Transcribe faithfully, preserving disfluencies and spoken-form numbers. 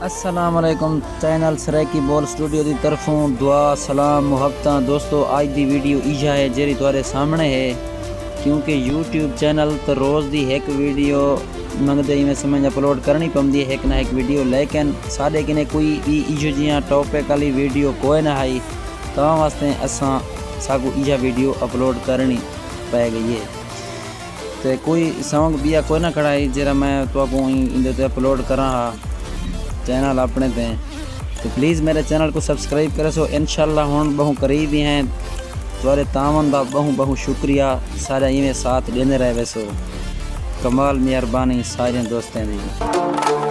السلام علیکم، چینل سرائیکی بول سٹوڈیو دی طرفوں دعا، سلام، محبتاں۔ دوستو، اج دی ویڈیو ایجھا ہے جیڑھی تہاڈے سامنے ہے، کیونکہ یوٹیوب چینل تے روز دی ہک ویڈیو منگدے، ایویں سمجھ اپلوڈ کرنی پوندی ہے ہک نہ ہک ویڈیو، لیکن ساڈے کنے کوئی بھی ایجھو جیاں ٹاپک والی ویڈیو کوئے نہ ہئی، تاں واسطے اساں، ساکوں ایجھا ویڈیو اپلوڈ کرنی پے گئی ہے۔ تے کوئی سانگ بیا کوئی نہ کھڑا ہے جیرا میں تو کو ایندے تے اپلوڈ کراں ہا چینل اپنے تے۔ تے پلیز میرے چینل کو سبسکرائب کرے سو، انشاءاللہ ہن بہوں قریب ہی ہیں۔ تہاڈے تعاون دا بہوں بہوں شکریہ، سارا ایویں ساتھ ڈیندے رہے ویسو۔ کمال مہربانی سارے دوستیں دی۔